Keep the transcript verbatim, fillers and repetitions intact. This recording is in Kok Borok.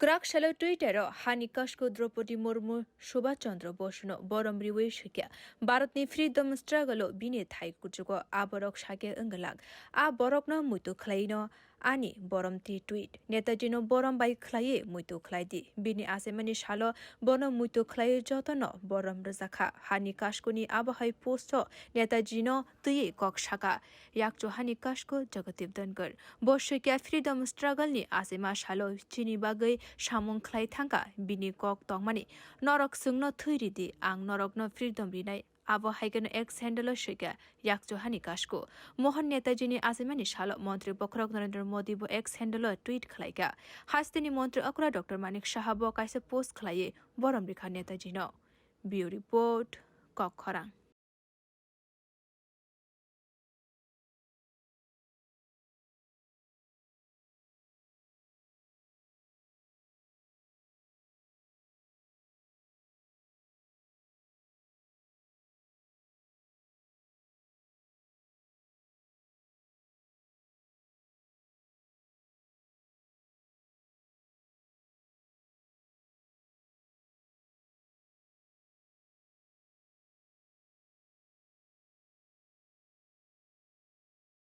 Kwrak salo Twitter-o hani kasko Draupadi Murmu Subhash Chandra Bosuno borom riwi swikya Bharatni freedom struggle-o bini thai kuchugo aborok sakya wngwlak. A borokno muitu khlaino ani borom twi tweet. Netajino borom bai khlaiwi muitu khlai di. Bini achaimani salo bono muitu khlaiwi jotono borom rwjakha. Hani kaskoni abohai post-o Netajino twiwi kok saka. Yakchu hani kasko Jagdeep Dhankhar. Bo swikya freedom struggle ni achaima salo chini bagwi samung khlai thangkha bini kok tongmani. Norok chwngno thwi ridi, ang norokno freedom rinai. Abo hai kheno X handle-o swikha yakchu hani kasko. Mohan Netajini achaimani salo Montri Bokhorok Narendra Modi bo X handle-o tweet khlaikha. Hasteni Montri okra Doctor Manik Saha bo kaisa post khlaiwi borom rikha Netajino. Bureau Report, Kokkhorang.